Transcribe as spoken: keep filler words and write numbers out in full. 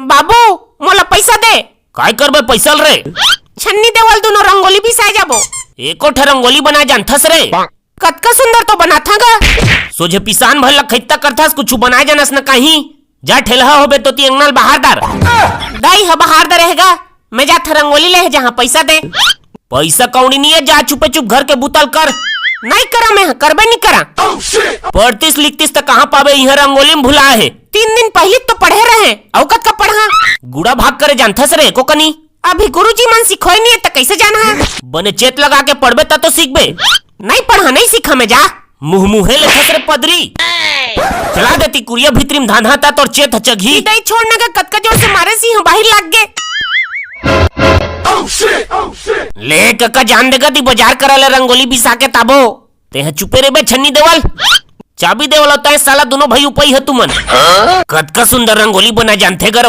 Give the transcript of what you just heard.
बाबू, मोला पैसा दे। काय करबे पैसा ल रे? छन्नी देवल दुनो रंगोली बिसाए जाबो। एको ठे रंगोली बनाए जानथस रे? कतका सुंदर तो बनाथा गा। सोझे पिसान भर ल खैत्ता करथस, कुछु बनाए जानस न कहीं। जा ठेलहा होबे तो ती अंगना ल बहार दर। दाई ह बहार दे रहेगा, मैं जाथा रंगोली ले जहाँ पैसा दे। पैसा कौड़ी नहीं है, जा चुपे चुप घर के बुता ल कर। नहीं करा मैं, करबे नहीं करा। पढ़तिस लिखतिस त कहाँ पाबे, इहाँ रंगोली में भुलाए हे। तीन दिन पहली तो पढ़े रहे, अउ कतका पढ़ा? गुड़ा भाग करे जानथस रे एको कनी? अभी गुरुजी मन सिखोय नहीं है त कैसे जाना है? बने चेत लगा के पढ़बे त तो सीखबे। नहीं पढ़ा, नहीं सीखा मैं, जा। मुंह मुहे लेथस रे पदरी। चला देती कुरिया भीतरी में धांधा ता तोर चेत ह चघी। दई छोड़ना का कतका जोर से मारे सी बाहिर लाग गे। ले कका जान देगा दी बाजार करा ले रंगोली बिसा के ताबो। तेह चुपे रे बे छन्नी देवल। चाबी देवल होता है साला दोनों भाई उपई है तुमन। कतका सुंदर रंगोली बना जानथे गर